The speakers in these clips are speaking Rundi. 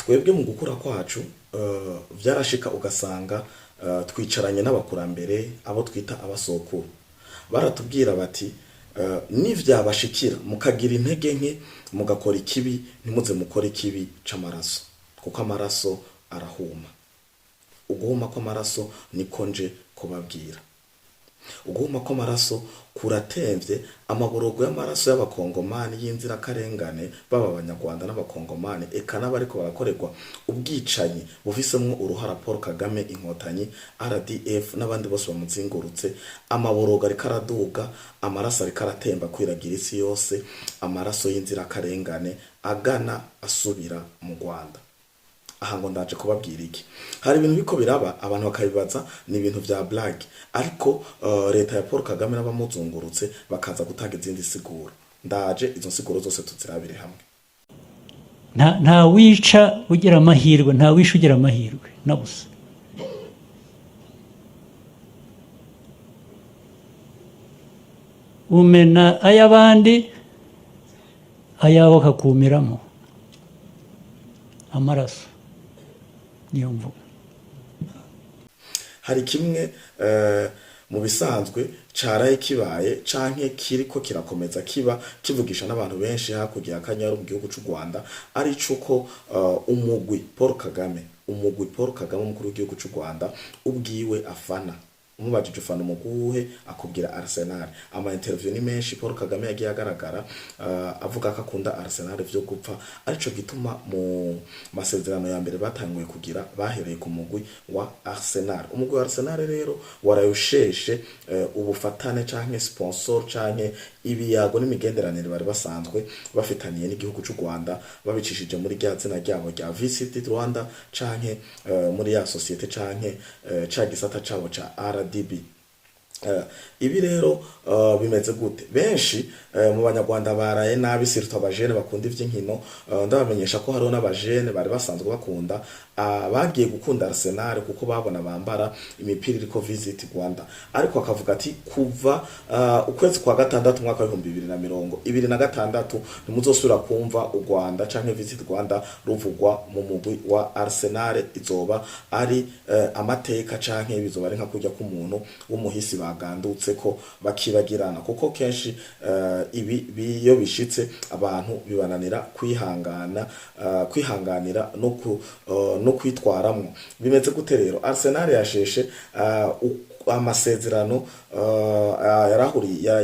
Twebwe mu gukura kwacu vyarashika ugasanga twicaranye n'abakurambere, abo twita abasokuru. Baratubwira bati: "Nivyabashikira mukagira intege nke, mugakora ikibi, ntimuze mukore ikibi c'amaraso, kuko amaraso arahuma." Uguhuma kw'amaraso niko nje kubabwira. Uguhuma kw'amaraso kuratemvye. Amaborogo y'amaraso y'abakongomani y'inzirakarengane, baba abanyarwanda n'abakongomani, eka n'abariko barakorerwa ubwicanyi bufisemwo uruhara Paul Kagame, Inkotanyi, RDF n'abandi bose bamuzingurutse. Amaborogo ariko araduga, amaraso ariko aratemba kwiragira isi yose, amaraso y'inzirakarengane agana asubira mu Rwanda. Aha ngo ndaje kubabwira iki? Hari ibintu biko biraba, abantu bakabibaza ni ibintu vya blague, ariko leta ya Paul Kagame n'abamuzungurutse bakaza gutanga izindi siguro. Ndaje izo nsiguro zose tuzirabire hamwe. Nta wica ugira amahirwe, nta wisha ugira amahirwe na busa. Umena ay'abandi, ayawe akakumiramo amaraso, niyo mvuga. Hari kimwe mu bisanzwe caraye kibaye canke kiriko kirakomeza kiba, kivugisha n'abantu benshi hakurya ya Kanyaru mu gihugu c'u Rwanda, ari cuko umugwi Paul Kagame, umugwi Paul Kagame umukuru w'igihugu c'u Rwanda ubwiwe afana. Umubajije ufana umugwi uwuhe, akubwira Arsenal. Ama interview ni menshi Paul Kagame yagiye agaragara avuga ko akunda Arsenal vyo gupfa, arico gituma mu masezerano ya mbere batanguye kugira bahereye ku mugwi wa Arsenal. Umugwi wa Arsenal rero warayusheshe ubufatane canke sponsor canke ibiyago n'imigenderanire bari basanzwe bafitaniye n'igihugu c'u Rwanda, babicishije muri rya zina ryabo rya Visit Rwanda canke muri ya societe canke ca gisata cabo ca RDB. Ibi rero bimeze gute? Benshi mu banyarwanda baraye nabi, surtout abajene bakunda ivy'inkino. Ndabamenyesha ko hariho n'abajene bari basanzwe bakunda, bagiye gukunda Arsenal kuko babona bambara imipira iriko Visit Rwanda, ariko akavuga ati kuva ukwezi kwa gatandatu umwaka w'2026 ntimuzosubira kumva u Rwanda canke Visit Rwanda ruvugwa mu mugwi wa Arsenal. Izoba ari amateka canke bizoba ari nka kurya k'umuntu w'umuhisi bagandutse ko bakibagirana, kuko kenshi ibi biyo bishitse abantu bibananira kwihangana, kwihanganira no kwitwaramwo. Bimeze gute rero? Arsenal yasheshe amasezerano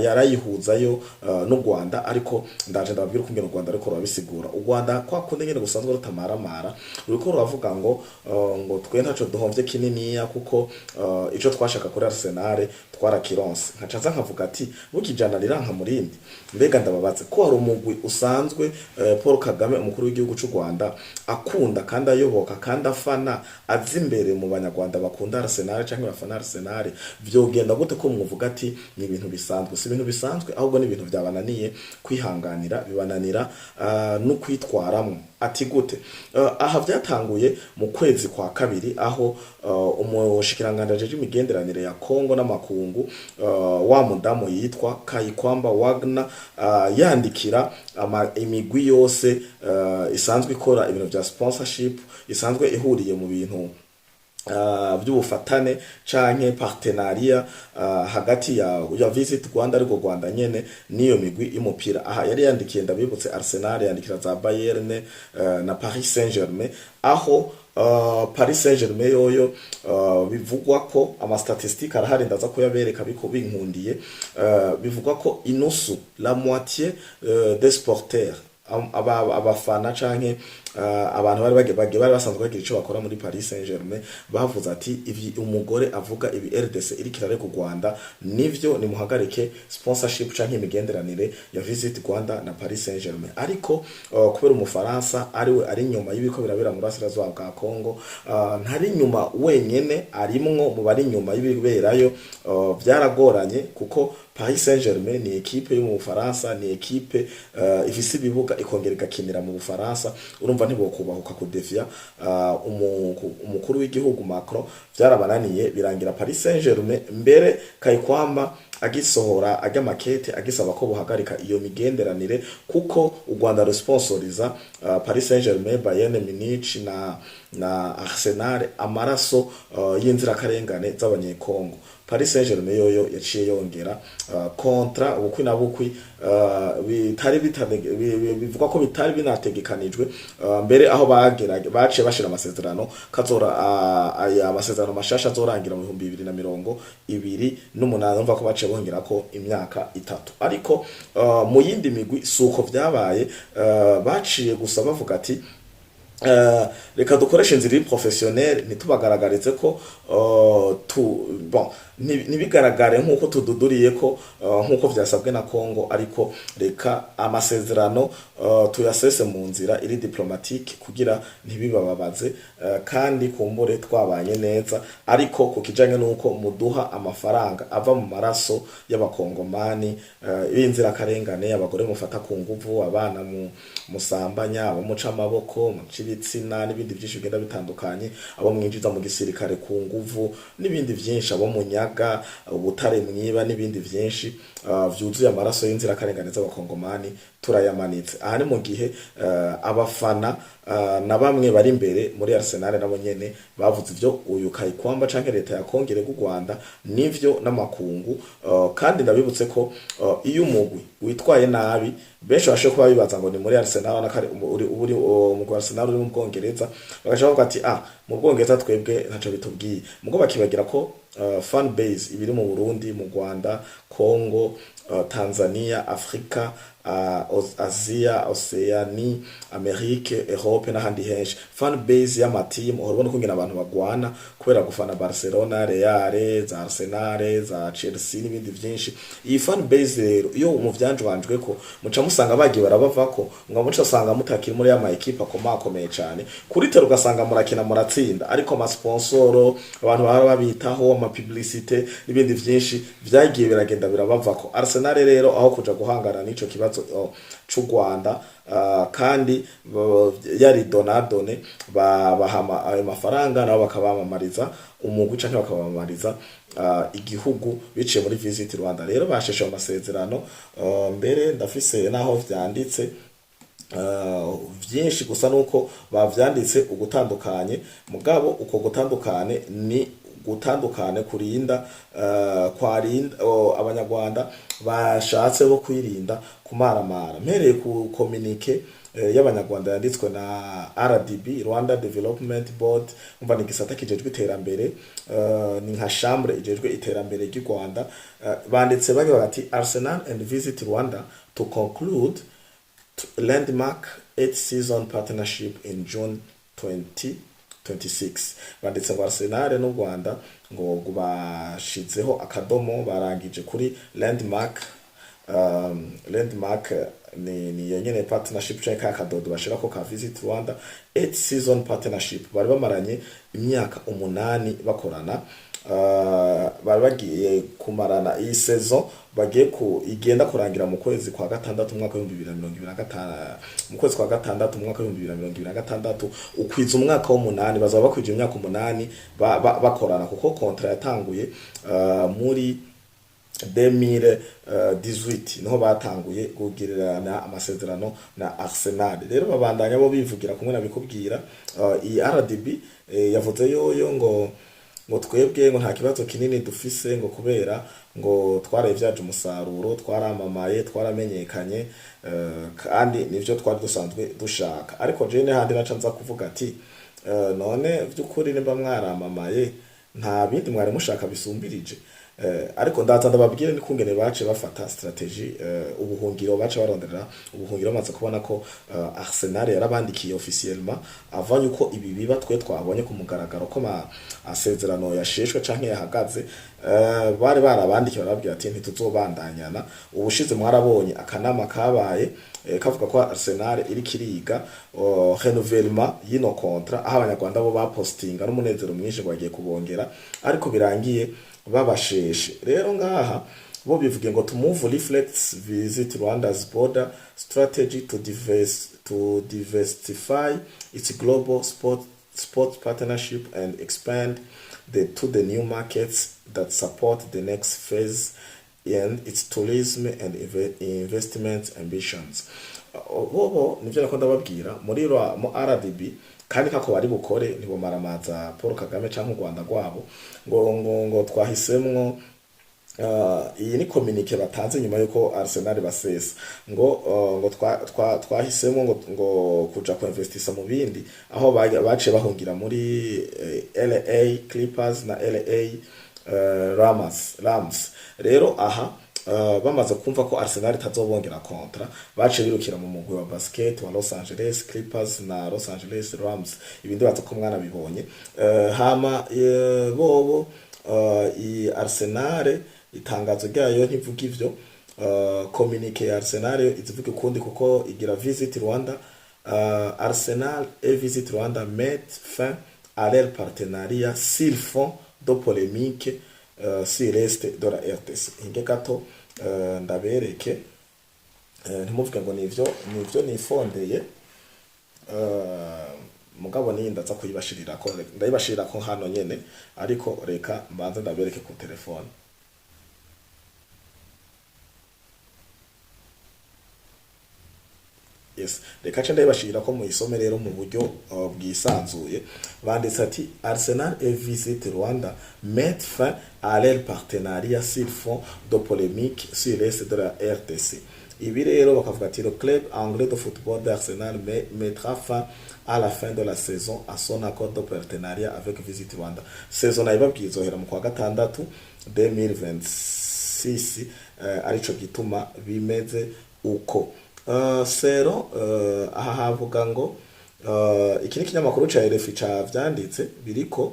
yarayihuzayo n'u Rwanda, ariko ndaje ndababwira uko ingene u Rwanda ariko rurabisigura. U Rwanda kwa kundi nyene gusanzwe rutamaramara, ruriko ruravuga ngo twe ntaco duhomvye kininiya, kuko ico twashaka kuri Arsenal twarakironse. Nkaca nza nkavuga ati burya ijana riranka murindi. Mbega ndababaze, ko hari umugwi usanzwe Paul Kagame umukuru w'igihugu c'u Rwanda akunda kandi ayoboka kandi afana, azi imbere mu banyarwanda bakunda Arsenal canke bafana Arsenal, vyogenda gute ko mwuvuga ati ni ibintu bisanzwe? Si ibintu bisanzwe, ahubwo ni ibintu vyabananiye kwihanganira, bibananira no kwitwaramwo. Ati gute? Aha vyatanguye mu kwezi kwa kabiri, aho umushikiranganje ajejwe imigenderanire ya Kongo n'amakungu, wa mudamu yitwa Kayikwamba Wagner, yandikira imigwi yose isanzwe ikora ibintu vya sponsorship, isanzwe ihuriye mu bintu by'ubufatane canke partenariat hagati ya Visit Rwanda, ariko Rwanda nyene, niyo migwi y'umupira. Aha yari yandikiye, ndabibutse, Arsenal, yandikira za Bayern na Paris Saint-Germain, aho Paris Saint-Germain yoyo bivugwa ko, ama statistiques arahari, ndaza kuyabereka biko binkundiye, bivugwa ko inusu, la moitié des supporters, abafana canke abantu bari basanzwe bagira ico bakora muri Paris Saint-Germain, bavuze ati ivi umugore avuga ibi, RDC iriko irarega u Rwanda nivyo, nimuhagarike sponsorship canke imigenderanire ya Visit Rwanda na Paris Saint-Germain. Ariko kubera umufaransa ariwe ari inyuma y'ibiko birabera mu burasirazuba bwa Congo, ntari inyuma wenyene, arimwo mu bari inyuma y'ibiberayo, vyaragoranye kuko Paris Saint-Germain ni ekipe yo mu Bufaransa, ni ekipe ifise ibibuga ikongera igakinira mu Bufaransa. Urumva Urumva ntibokubahuka kudefia umukuru w'igihugu Macron. Vyarabananiye, birangira Paris Saint-Germain mbere Kayikwamba agisohora ajya makete agisaba ko buhagarika iyo migenderanire, kuko u Rwanda rusponsoriza Paris Saint-Germain, Bayern Munich na Arsenal amaraso y'inzirakarengane z'Abanyekongo. Paris Saint-Germain yoyo yaciye yongera contrat ubukwi na bukwi bitari bivugwa ko bitari binategekanijwe, mbere aho bagera baciye bashira amasezerano kazora aya masezerano mashasha azorangira mu 2028. Umva ko baciye bongera ko imyaka 3. Ariko mu yindi migwi suko vyabaye, baciye gusa bavuga ati: "Reka dukoreshe inzira iri professionnel, ntitubagaragarize ko tu bon ntibigaragare nk'uko tududuriye ko nk'uko vyasabwe na Congo, ariko reka amasezerano tuyasese mu nzira iri diplomatique kugira ntibibababaze, kandi kumbure twabanye neza. Ariko ku kijanye n'uko muduha amafaranga ava mu maraso y'Abakongomani b'inzirakarengane, abagore mufata ku nguvu, abana mu musambanya, abo muca amaboko, muca ibitsina n'ibindi byinshi bigenda bitandukanye, abo mwinjiza mu gisirikare ku nguvu n'ibindi byinshi, abo munyaga ubutare mwiba n'ibindi byinshi vyuzuye amaraso y'inzirakarengane z'Abakongomani, turayamanitse." Aha ni mu gihe abafana na bamwe bari imbere muri Arsenal nabo nyene bavuze ivyo uyu Kayikwamba canke leta ya Kongere bw'u Rwanda nivyo n'amakungu. Kandi ndabibutse ko iyo umugwi witwaye nabi, benshi bashobora kuba bibaza ngo ni muri Arsenal na kare uri uri umugwi wa Arsenal uri mu Bwongereza, bagaca bavuga ati: "Ah, mu Bwongereza twebwe ntaco bitubwiye." Mugo bakibagira ko fan base ibiri mu Burundi, mu Rwanda, Congo, Tanzania, Afrika, Asia, Oceanie, Amerique, Europe n'ahandi henshi. Fan base y'amatimu, uhora ubona ukungene abantu bagwana kubera gufana Barcelona, Real, za Arsenal, za Chelsea n'ibindi vyinshi. Iyi fan base rero iyo muvyanjwanjwe ko muca musanga bagiye barabavako, ngo muca usanga mutakiri muri ya ma equipe akomakomeye cane kuri terrain, ugasanga murakina muratsinda, ariko amasponsoro, abantu bahora babitaho, ama publicité n'ibindi vyinshi vyagiye biragenda birabavako. Arsenal rero aho kuja guhangana n'ico kibazo c'u Rwanda, kandi yari donadone bahama ayo mafaranga, nabo bakabamamariza umugwi canke bakabamamariza igihugu biciye muri Visit Rwanda. Rero basheshe ayo masezerano. Mbere ndafise naho vyanditse vyinshi, gusa nuko bavyanditse ugutandukanye, mugabo uko gutandukane ni gutandukane kurinda kwarinda Abanyarwanda bashatse bo kwirinda kumaramara. Mpereye ku communiqué y'Abanyarwanda yanditswe na RDB, Rwanda Development Board, umva ni gisata kijejwe iterambere, ni nka chambre ijejwe iterambere ry'u Rwanda. Banditse bagira bati: "Arsenal and Visit Rwanda to conclude landmark 8 season partnership in June 2026." Banditse ngo Arsenal n'u Rwanda ngo bashizeho akadomo, barangije kuri landmark, landmark ni iyo nyene partnership canke ka kadodo bashirako ka Visit Rwanda, 8 season partnership. Bari bamaranye imyaka 8 bakorana, bari bagiye kumarana iyi saison bagiye ku igenda kurangira mu kwezi kwa gatandatu umwaka w'2025, mu kwezi kwa gatandatu umwaka w'2026 ukwiza umwaka w'umunani. Bazaba bakwije imyaka 8 bakorana, kuko contrat yatanguye muri 2018, niho batanguye kugirirana amasezerano na Arsenal. Rero babandanya bo bivugira kumwe nabikubwira, iyi RDB yavuze yoyo ngo twebwe ngo nta kibazo kinini dufise, ngo kubera ngo twarayivyaje umusaruro, twaramamaye, twaramenyekanye, kandi nivyo twari dusanzwe dushaka. Ariko jewe handi naca nza kuvuga ati: "None vy'ukuri nimba mwaramamaye, nta bindi mwari mushaka bisumbirije?" Ariko ndaza ndababwire nikungene bace bafata stratégie, ubuhungiro, bace baronderera ubuhungiro bamaze kubona ko Arsenal yarabandikiye officiellement avant yuko ibi biba. Twe twabonye ku mugaragaro ko amasezerano yasheshwe canke yahagaze. Bari barabandikiye barababwira ati: "Ntituzobandanyana." Ubushize mwarabonye akanama kabaye, kavuga ko Arsenal iri kiriga renouvellement y'ino contrat, aho Abanyarwanda bo bapostinga n'umunezero mwinshi ngo bagiye kubongera, ariko birangiye babasheshe. Rero ngaha Bo bivuge ngo the move reflects Visit Rwanda's broader strategy to diversify its global sport partnership and expand to the new markets that support the next phase in its tourism and investment ambitions. Bobo nivyo nako ndababwira muri mu RDB, kandi kako bari bukore ntibomaramaza Paul Kagame canke u Rwanda rwabo ngo twahisemwo. Iyi ni communiqué batanze nyuma yuko Arsenal basesa ngo twahisemo ngo kuja ku investisa mu bindi, aho baciye bahungira muri LA Clippers na LA Rams. Rero aha bamaze kumva ko Arsenal itazobongera contrat, baciye birukira mu mugwi wa basket wa Los Angeles Clippers na Los Angeles Rams. Ibindi baza ko mwana bibonye. Hama bobo iyi Arsenal, itangazo ryayo ntivuga ivyo. Communiqué ya Arsenal izivuga ukundi, kuko igira Visit Rwanda, Arsenal et Visit Rwanda mettent fin à leur partenariat sur fond de polémique sur l'est de la RDC. Hinge gato ndabereke, ntimuvuge ngo nivyo nifondeye, mugabo niyi ndaza kuyibashirirako, ndayibashirirako hano nyene, ariko reka mbanze ndabereke ku telefone. Yes, reka ce ndayibashirira ko muyisome rero mu buryo bwisanzuye. Banditse ati: "Arsenal et Visit Rwanda mettent fin à leur partenariat sur fond de polémique sur l'est de la RDC." Ibi rero bakavuga ati: "Le club anglais de football d'Arsenal mettra fin à la fin de la saison à son accord de partenariat avec Visit Rwanda." Saison nayibabwiye izohera mu kwa gatandatu 2026, arico gituma bimeze uko. Sero aha havuga ngo iki ni ikinyamakuru ca RFI cavyanditse biriko: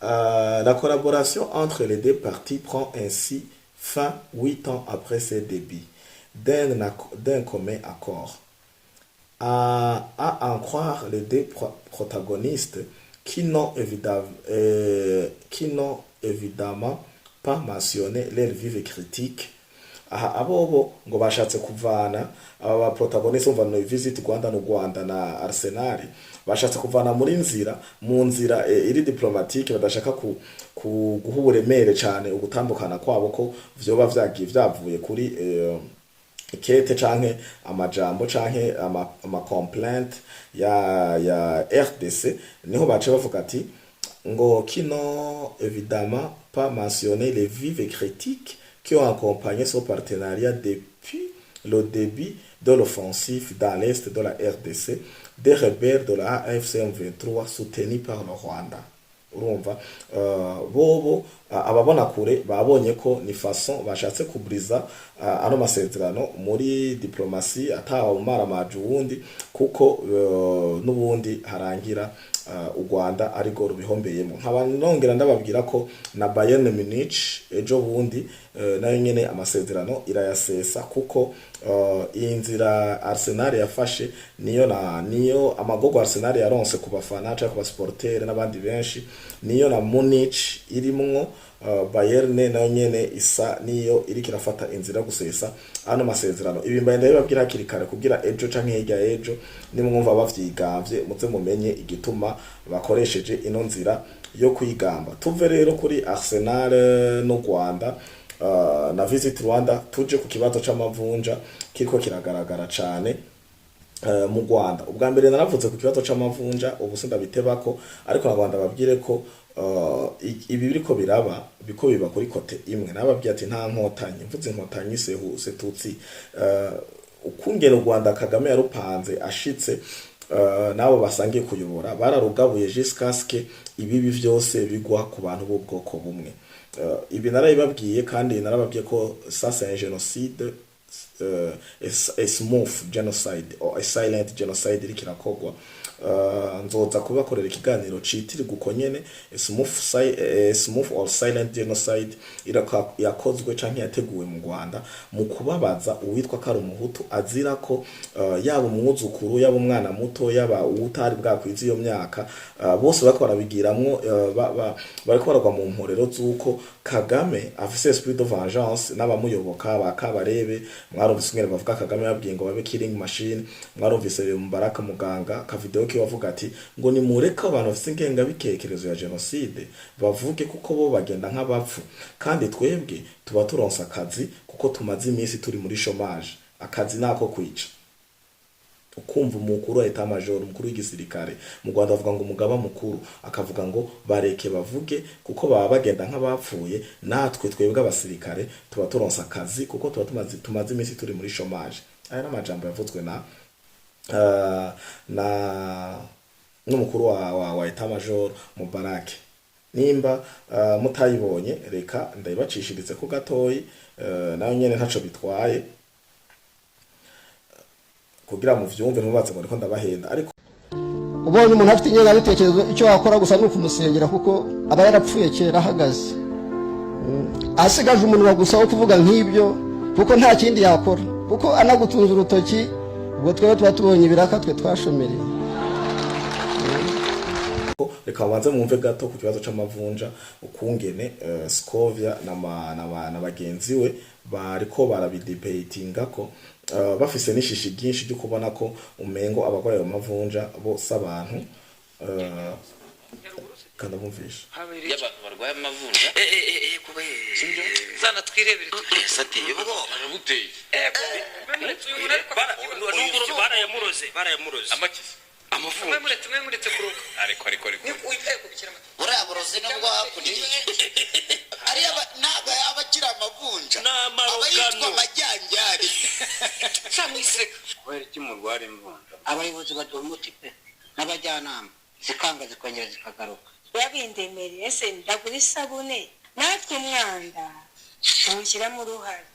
"La collaboration entre les deux parties prend ainsi fin 8 ans après ses débuts d'un commun accord. À en croire les deux protagonistes qui n'ont évidemment pas mentionné leur vive critique." Aha abobo ngo bashatse kuvana aba ba protagoniste, umva no Visit Rwanda no Rwanda na Arsenal, bashatse kuvana muri nzira mu nzira iri diplomatique, badashaka ku guha uburemere cane ugutandukana kwabo ko vyoba vyagiye vyavuye kuri kete canke amajambo canke ama complaint ya RDC. Niho bace bavuga ati ngo "qui n'ont évidemment pas mentionné les vives critiques qui ont accompagné ce partenariat depuis le début de l'offensive dans l'est de la RDC des rebelles de la AFC M23 soutenus par le Rwanda." Urumva bobo ababona kure babonye ko ni façon bashatse kubriza ano masezerano muri diplomatie atawa umaramaje uwundi, kuko n'ubundi harangira u Rwanda ariko rubihombeyemo. Nkaba nongera ndababwira ko na Bayern Munich ejo bundi nayo nyene amasezerano irayasesa, kuko iyi nzira Arsenal yafashe niyo na niyo amagogo Arsenal yaronse ku bafana cyangwa ku basupporter n'abandi benshi, niyo na Munich irimwo. Bayern nayo nyene isa niyo iriko irafata inzira yo gusesa ano masezerano. Ibi mbaye ndabibabwira hakiri kare kugira ejo canke hirya ejo nimwumva bavyigavye muze mumenye igituma bakoresheje ino nzira yo kwigamba. Tuve rero kuri Arsenal no Rwanda na Visit Rwanda, tuje ku kibazo c'amavunja kiriko kiragaragara cane mu Rwanda. Ubwa mbere naravuze ku kibazo c'amavunja, ubu sindabitebako, ariko na Rwanda babwire ko ibi biriko biraba biko biba kuri côté imwe. Nababwiye ati nta nkotanyi, mvuze inkotanyi sehuse tutsi, ukungene u Rwanda Kagame yarupanze ashitse, nabo basangiye kuyobora bararugabuye jusqu'à ce que ibibi vyose bigwa ku bantu b'ubwoko bumwe. Ibi narabibabwiye, kandi narababwiye ko ça c'est un génocide. a smooth genocide or a silent genocide iriko irakogwa. Nzoza kubakorera ikiganiro citirirwa uko nyene, a smooth or silent genocide yakozwe canke yateguwe mu Rwanda mu kubabaza uwitwa ko ari umuhutu, azira ko yaba umwuzukuru, yaba umwana muto, yaba uwutari bwakwiza iyo myaka, bose bariko barabigiramwo, bariko baragwa mu mporero z'uko Kagame afise esprit de vengeance n'abamuyoboka ba Kabarebe. Mwarumvise ingene bavuga Kagame yabwiye ngo babe killing machine. Mwarumvise Mubaraka Muganga ka video kiwe avuga ati ngo nimureke abantu bafise ingengabitekerezo ya genocide bavuge, kuko bo bagenda nk'abapfu, kandi twebwe tuba turonse akazi kuko tumaze iminsi turi muri chômage, akazi nako kwica. Ukumva umukuru wa état major, umukuru w'igisirikare mu Rwanda, avuga ngo umugaba mukuru akavuga ngo bareke bavuge kuko baba bagenda nk'abapfuye, natwe twebwe abasirikare tuba turonse akazi kuko tuba tumaze iminsi turi muri chômage. Aya ni amajambo yavuzwe na n'umukuru wa état major Mubarake. Nimba mutayibonye, reka ndayibacishirize ko gatoyi, nayo nyene ntaco bitwaye kugira muvyumve, ntubaze ngo ndiko ndabahenda, ariko Ubonye umuntu afite ingengabitekerezo, icyo wakora gusa ni ukumusengera, kuko aba yarapfuye kera ahagaze. Asigaje umunwa gusa wo kuvuga nk'ibyo, kuko nta kindi yakora, kuko anagutunze urutoki, ubwo twebwe tuba tubonye ibiraka, twe twashomereye. Reka mubanze mwumve gato ku kibazo c'amavunja, ukungene Scovia na bagenzi we bariko barabidebatingako, bafise n'ishishi ryinshi ryo kubona ko umengo abagwaye ayo mavunja bo s'abantu. Kanda bumvisha. Y'abantu barwaye amavunja. Zana twirebere. Ateye ubwoba. Barabuteye. Barayamuroze, barayamuroze. Amakiza. Amavunja. Muretse, mwe muretse kuruka. Ariko ariko ariko Buriya burozi nubwo hakurya ariya ntabwo aba akiri amavunja. Ni amarogano. Aba yitwa amajyanjyari. Samwiseka. Kubera iki murwara imvunja? Abayobozi baduha umuti pe, n'abajyanama, zikanga zikongera zikagaruka. Yabindemereye ese ndagura isabune, natwe umwanda tuwushyiramo uruhare.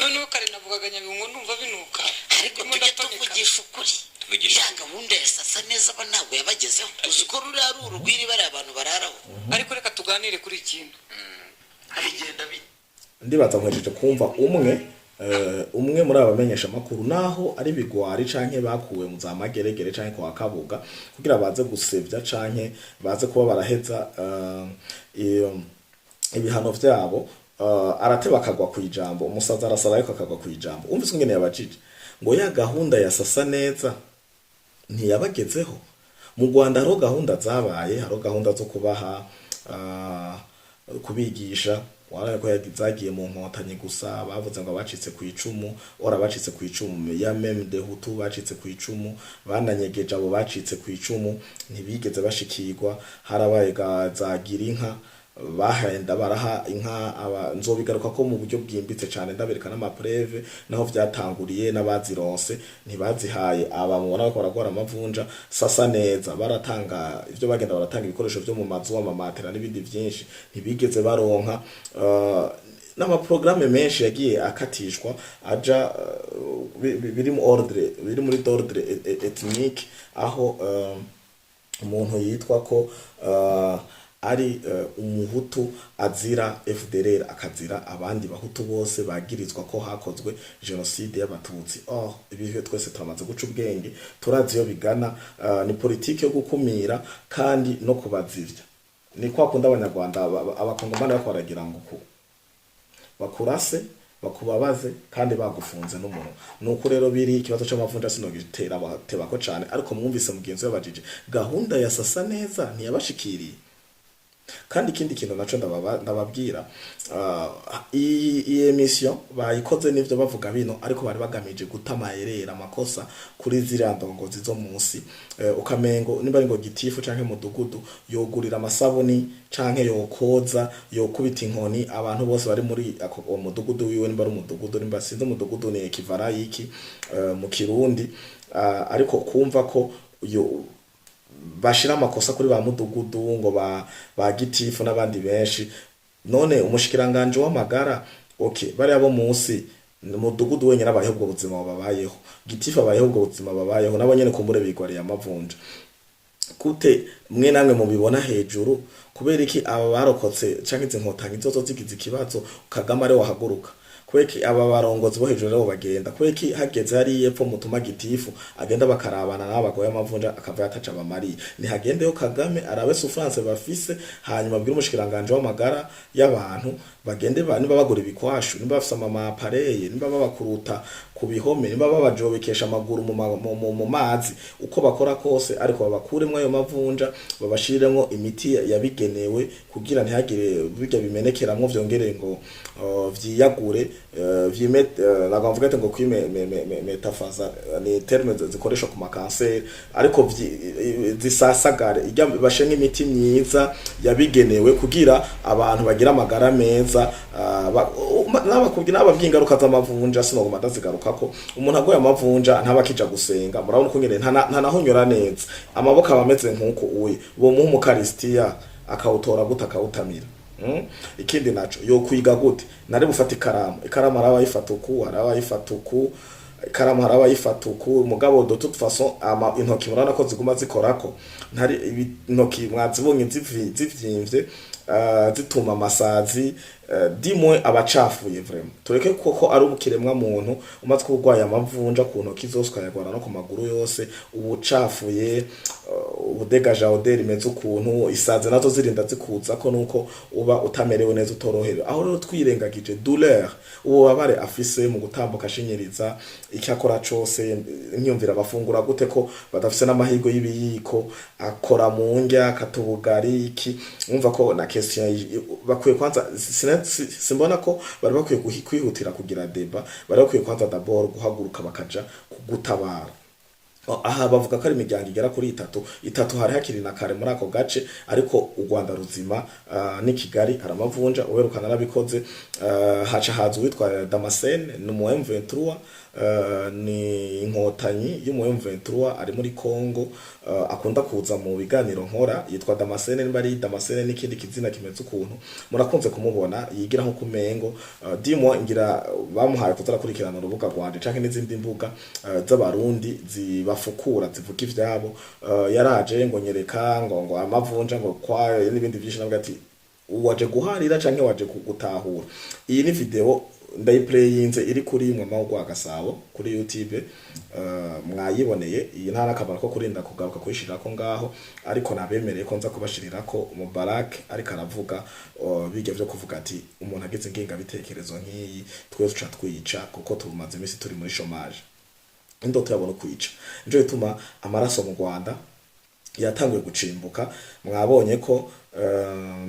Noneho kare navugaga Nyabingo, ndumva binuka. Ariko Ndimo tujye ndatoneka. tuvugisha ukuri. Tuvugisha. Ya gahunda ya Sasa Neza aba ntabwo yabagezeho. Uzi ko ruriya ari urugwiri bariya abantu bararaho? Ariko reka tuganire kuri iki kintu. Bigenda bite? Ndibaza nkwejeje kumva umwe muri aba bamenyesha makuru, naho ari bigwari canke bakuwe mu za mageregere canke kwa Kabuga kugira baze gusevya canke baze kuba baraheza ibihano vyabo, arateba akagwa kwijambo. Umusaza arasara ariko akagwa kwijambo. Umvise ingene yabajije ngo ya gahunda ya Sasa Neza ntiyabagezeho? Mu Rwanda hariho gahunda zabaye, hariho gahunda zo kubaha, kubigisha. Waraye ko zagiye mu Nkotanyi gusa, bavuze ngo abacitse ku icumu, ora abacitse ku icumu ya même de Hutu bacitse ku icumu, bananyegeje abo bacitse ku icumu, ntibigeze bashikirwa. Harabaye za Girinka, bahenda baraha inka aba. Nzobigaruka ko mu buryo bwimbitse cyane, ndabereka n'ama preuves naho vyatanguriye, n'abazironse ntibazihaye aba mubona ko baragwara amavunja. Sasa Neza baratanga ivyo bagenda baratanga, ibikoresho vyo mu mazu, amamatera n'ibindi vyinshi, ntibigeze baronka. N'amaprograme menshi yagiye akatishwa aja biri mu ordre, biri muri ordre ethnique, aho umuntu yitwa ko ari umuhutu azira FDLR, akazira abandi bahutu bose bagirizwa ko hakozwe genocide y'abatutsi. Oh, ibi twese turamaze guca ubwenge, turazi iyo bigana. Ni politike yo gukumira kandi no kubazivya. Ni kwa kundi abanyarwanda, abakongomani bariko baragira ngo ku bakurase bakubabaze kandi bagufunze n'umunwa. Nuko rero biri ikibazo c'amavunja, sinogitera batebako cane, ariko mwumvise mugenzi wabajije gahunda ya Sasa Neza ntiyabashikiriye. Kandi ikindi kintu naco ndababwira, iyi émission bayikoze n'ivyo bavuga bino, ariko bari bagamije guta amayerera, amakosa kuri ziriya ndongozi zo munsi. Ukamengo nimba ari ngo gitifu canke mudugudu yogurira amasabuni canke yokoza, yokubita inkoni abantu bose bari muri uwo mudugudu wiwe, nimba ari umudugudu, nimba sinzi umudugudu ni ekivarayiki mu Kirundi, ariko kumva ko yo bashira amakosa kuri ba mudugudu ngo ba gitifu n'abandi benshi. None umushikiranganje w'amagara, okay, bariya bo munsi. Ni umudugudu wenyine abayeho ubwo buzima babayeho, gitifu abayeho ubwo buzima babayeho, nabo nyene kumbure bigwariye amavunja. Gute mwe namwe mubibona hejuru? Kubera iki aba barokotse canke izi nkotanyi zozo zigize ikibazo, Kagame ari wahaguruka? Kubera iki aba barongozi bo hejuru aribo bagenda? Kubera iki hageze hariya epfo mutuma gitifu agenda bakarabana nabo bagoye amavunja, akava yataca bamariye? Nihagendeyo Kagame arabe souffrance bafise, hanyuma abwire umushikiranganje w'amagara y'abantu bagende niba bagura ibikwashu, niba bafise ama appareils, niba babakuruta ku bihome, niba babajobekesha amaguru mu mazi, uko bakora kose, ariko babakuremwo ayo mavunja, babashiriremwo imiti yabigenewe kugira ntihagire bijya bimenekeramwo vyongere ngo vyiyagure, vyime, ntabwo mvuga ati ngo kwime metafaza, ni terme zikoreshwa ku makanseri, ariko zisasagare ijya bashenga imiti myiza yabigenewe kugira abantu bagira amagara meza. N'abakubwira n'ababwiye ingaruka z'amavunja, sinoguma ndazigarukako. Umuntu agoye amavunja ntaba akija gusenga. Murabona uko ngene ntanahonyora neza, amaboko aba ameze nk'uko uye bomuha umukarisitiya akawutora gute, akawutamira? Ikindi naco, yo kwiga gute? Nari bufata ikaramu, ikaramu hari abayifata uku, hari abayifata uku, ikaramu hari abayifata uku, mugabo de toute façon ama intoki murabona ko ziguma zikorako. Ntari intoki mwazibonye zivyimbye, zituma amasazi, dimwe abacafuye. Vraiment tureke koko ari ubukiremwa muntu umaze kuba urwaye amavunja ku ntoki zose, ukayagwara no ku maguru yose, ubucafuye, ubudegaja odeur imeze ukuntu, isazi nazo zirinda zikuzako nuko uba utamerewe neza, utorohewe. Aho rero twirengagije douleur, ububabare afise mu gutambuka ashinyiriza, icyo akora cose nkiyumvira bafungura gute ko badafise n'amahirwe y'ibiyiko, akora mu ndya akatubugari iki. Umva ko na question bakwiye kwanza, simbona ko bari bakwiye kwihutira kugira débat. Bari bakwiye kwanza d'abord guhaguruka bakaja kugutabara. Aha bavuga ko ari imiryango igera kuri itatu itatu. Hari hakiri na kare muri ako gace, ariko u Rwanda ruzima, n'i Kigali hari amavunja uherukana narabikoze. Haca haza uwitwa Damascene, ni umu M23, ni inkotanyi y'umu M23 ari muri Congo, akunda kuza mu biganiro nkora. Yitwa Damascene, nimba ari Damascene n'ikindi kizina kimeze ukuntu, murakunze kumubona yigira nko kumengo, dimwa ngira bamuhaye kuzarakurikirana urubuga rwanje canke n'izindi mbuga z'abarundi zibafukura, zivuga ivyabo. Yaraje ngo nyereka ngo amavunja ngo kwayo n'ibindi vyinshi. Navuga ati waje guharira canke waje gutahura? Iyi ni video ndayiplayinze iri kuri Mwama wa Gasabo kuri YouTube, mwayiboneye. Iyi nta n'akamaro ko kurinda kugaruka kuyishirako ngaho, ariko nabemereye ko nza kubashirirako Mubarak ariko aravuga, bijya vyo kuvuga ati umuntu agize ingengabitekerezo nk'iyi twe tuca twica, kuko tumaze imisi turi muri chômage, indoto yabo no kwica. Nico gituma amaraso mu Rwanda yatanguye gucimbuka. Mwabonye ko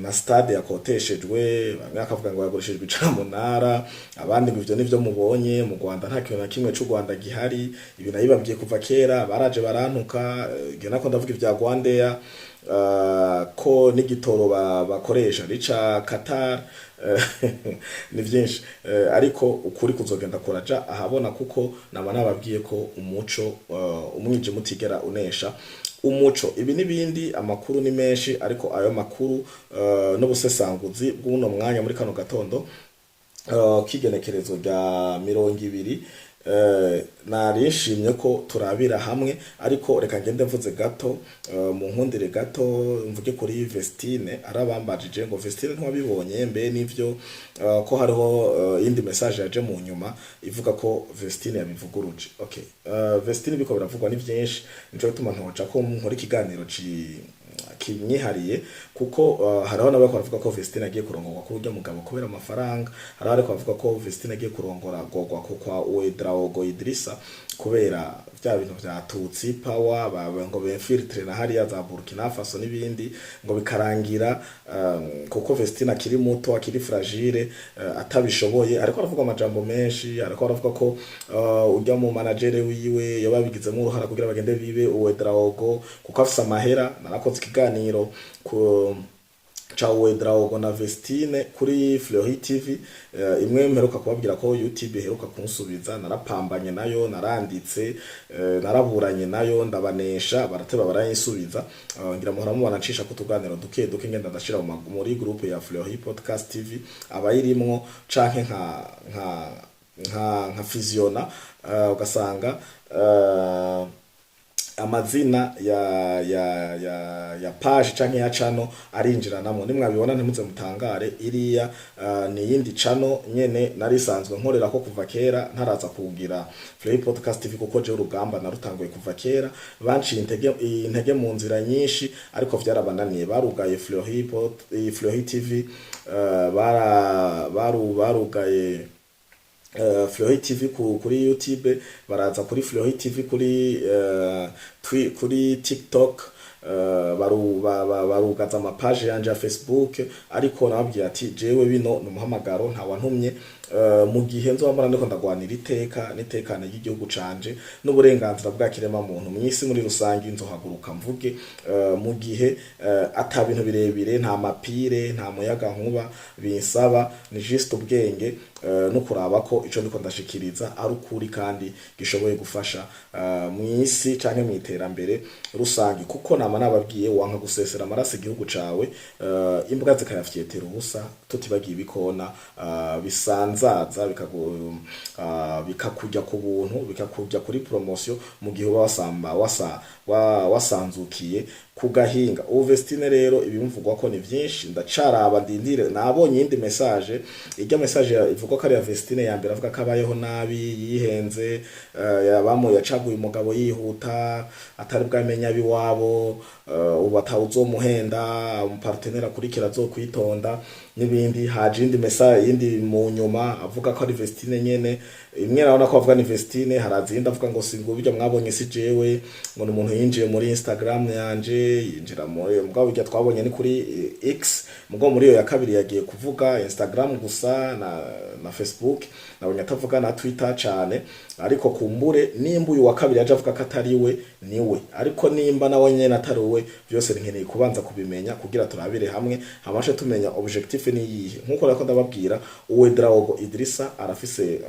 na stade yakoteshejwe, bamwe bakavuga ngo yagurishijwe icamunara, abandi ngo ivyo nivyo mubonye mu Rwanda, nta kintu na kimwe c'u Rwanda gihari. Ibi nabibabwiye kuva kera, baraje barantuka. Nako ndavuga ivya Rwandair, ko n'igitoro bakoresha rica Qatar, ni vyinshi, ariko ukuri kuzogenda kuraja ahabona, kuko naba nababwiye ko umuco, umwijima utigera unesha umuco. Ibi n'ibindi, amakuru ni menshi, ariko ayo makuru n'ubusesanguzi bw'uno mwanya muri kano gatondo k'igenekerezo rya 20, nari nshimye ko turabira hamwe. Ariko reka ngende mvuze gato, mu nkundire gato mvuge kuri Vestine. Arabambajije ngo Vestine ntiwabibonye mbe nivyo, ko hariho iyindi message yaje mu nyuma ivuga ko Vestine yabivuguruje. Okay, Vestine biko biravugwa ni vyinshi, nico gituma ntoca ko nkora ikiganiro ci kimwihariye, kuko hariho n'abariko baravuga ko Vestine agiye kurongorwa kuri urya mugabo kubera amafaranga, hariho ariko bavuga ko Vestine agiye kurongora gogwa ko kwa Ouedraogo Idrissa kubera vya bintu vya Tutsi power, ngo b'infiltre na hariya za Burkina Faso n'ibindi, ngo bikarangira, kuko Vestine akiri muto, akiri fragile, atabishoboye. Ariko aravuga amajambo menshi, ariko aravuga ko urya mu manager wiwe yoba yabigizemo uruhara kugira bagende bibe Ouedraogo kuko afise amahera. Narakoze ikiganiro ku ca Ouedraogo na Vestine kuri Fleury TV, imwe mperuka kubabwira ko YouTube iheruka kunsubiza. Narapambanye nayo, naranditse, naraburanye nayo, ndabanesha, barateba barayinsubiza. Ngira muhora mubona ncisha ku tuganiro duke duke ngenda ndashira muri groupe ya Fleury Podcast TV abayirimwo, canke nka nka fusionna, ugasanga amazina ya page canke ya channel arinjiranamo. Nimwabibona ntimuze mutangare, iriya ni yindi channel nyene narisanzwe nkorera ko kuva kera ntaraza kugira Play Podcast TV, kuko je urugamba narutanguye kuva kera. Banciye intege mu nzira nyinshi, ariko vyarabananiye. Barugaye Fleury TV, bara baru barugaye Fleury TV kuri YouTube, baraza kuri Fleury TV kuri TikTok, barugaza amapaje yanje ya Facebook. Ariko nababwiye ati jewe bino ni umuhamagaro, nta wantumye. Mu gihe nzoba mbona ndiko ndagwanira iteka n'itekane ry'igihugu canje n'uburenganzira bwa kirema muntu mw'isi muri rusange, nzohaguruka mvuge. Mu gihe ata bintu birebire, nta mapire, nta muyaga nkuba binsaba, ni juste ubwenge no kuraba ko ico ndiko ndashikiriza ari ukuri kandi gishoboye gufasha mw'isi canke mw'iterambere rusange, kuko nama nababwiye, wanka gusesera amaraso igihugu cawe, imbwa zikayafyetera ubusa, tutibagiye ibikona bisanzaza bikakurya ku buntu, bikakurya kuri promotion, mu gihe uba wasamba wasa wasanzukiye ku gahinga. Ubu Vestine rero ibimuvugwa ko ni vyinshi, ndacaraba ndindire. Nabonye iyindi message, irya message ivugwa ko ari ya Vestine ya mbere, avuga ko abayeho nabi, yihenze, yabamu yacaguye umugabo yihuta atari bwamenya abiwabo, ubu atawuzomuhenda, umupartenaire akurikira azokwitonda n'ibindi. Haje indi message yindi mu nyuma avuga ko ari Vestine nyene imwe, urabona ko avuga ni Vestine. Haraza iyindi avuga ngo singo bijya mwabonye si jewe, ngo ni umuntu yinjiye muri Instagram yanje, yinjira muri mugabo bijya twabonye ni kuri X. Mugabo muri iyo ya kabiri yagiye kuvuga Instagram gusa na Facebook, nabonye atavuga na Twitter cane. Ariko kumbure nimba uyu wa kabiri yaje avuga ko atari we, niwe, ariko nimba nawe nyene atari we, byose nkeneye kubanza kubimenya kugira turabire hamwe, hamashe tumenya objectif ni iyihe. Nkuko rako ndababwira, uwe Draogo Idrissa arafise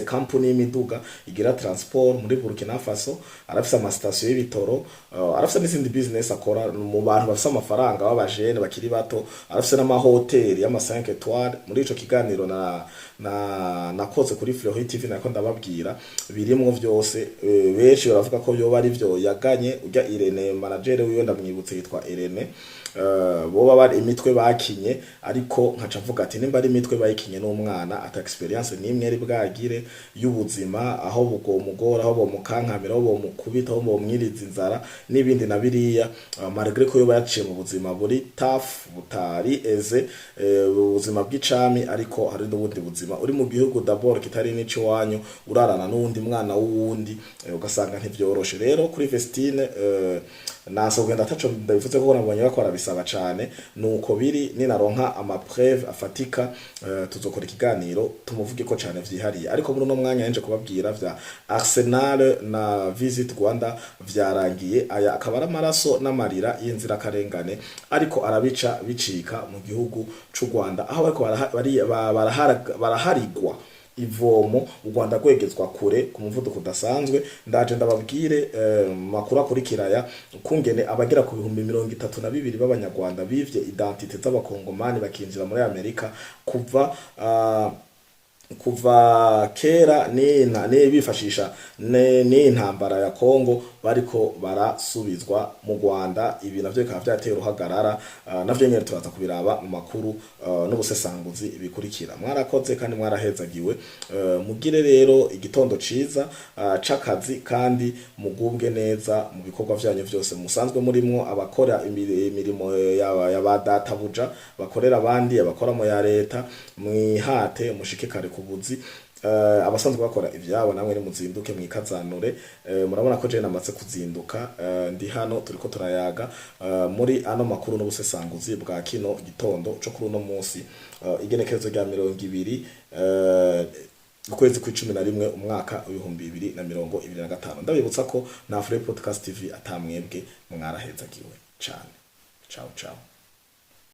company y'imiduga igira transport muri Burkina Faso, arafise amasitasiyo y'ibitoro, arafise n'izindi business akora mu bantu bafise amafaranga b'abajene bakiri bato, arafise n'amahoteli y'ama 5 étoiles. Muri ico kiganiro na nakoze kuri Fleury TV nako ndababwira birimwo vyose. Benshi baravuga ko yoba ari vyo yaganye urya Irene, manager wiwe, ndamwibutse yitwa Irene, boba bari imitwe bakinye. Ariko nkaca mvuga ati nimba ari imitwe bayikinye n'umwana ata experience nimwe ari bwagire y'ubuzima, aho bugomugora, aho bomukankamira, aho bomukubita, aho bomwiriza inzara n'ibindi na biriya, malgré ko yoba yaciye mu buzima buri tough, butari eze, ubuzima bw'icami, ariko hari n'ubundi buzima uri mu gihugu d'abord kitari n'ico wanyu, urarana n'uwundi mwana w'uwundi, ugasanga ntivyoroshe. Rero kuri Vestine, nasa kugenda ataco ndabivuze kuko nabonye bakora bisaba cane. Nuko biri, ninaronka ama preuve afatika, tuzokora ikiganiro tumuvuge ko cane vyihariye. Ariko muri uno mwanya nje kubabwira vya Arsenal na Visit Rwanda vyarangiye. Aya akaba ari amaraso n'amarira y'inzirakarengane, ariko arabica bicika mu gihugu c'u Rwanda, aho bariko baraharigwa ivomo, u Rwanda rwegezwa kure ku muvuduko udasanzwe. Ndaje ndababwire makuru akurikira aya kungene abagera ku 32,000 b'abanyarwanda bivye identité z'abakongomani bakinjira muri Amerika kuva kera ni bifashisha n'intambara ya Kongo, bariko barasubizwa mu Rwanda. Ibi navyo bikaba vyateye uruhagarara, navyo nyene turaza kubiraba mu makuru n'ubusesanguzi bikurikira. Mwarakoze kandi mwarahezagiwe. Mugire rero igitondo ciza c'akazi, kandi mugubwe neza mu bikorwa vyanyu vyose musanzwe murimwo, abakora imirimo ya ba databuja bakorera abandi, abakora mu ya leta, mwihate mushike kare ku buzi. Abasanzwe bakora ivyabo namwe ni muzinduke mwikazanure. Murabona ko je namaze kuzinduka, ndi hano turiko turayaga muri ano makuru n'ubusesanguzi bwa kino gitondo co kuri uno munsi, igenekerezo rya 20 ukwezi kw'icumi na rimwe, umwaka 2025. Ndabibutsa ko na Free Podcast TV atamwebwe. Mwarahezagiwe cane. Ciao ciao.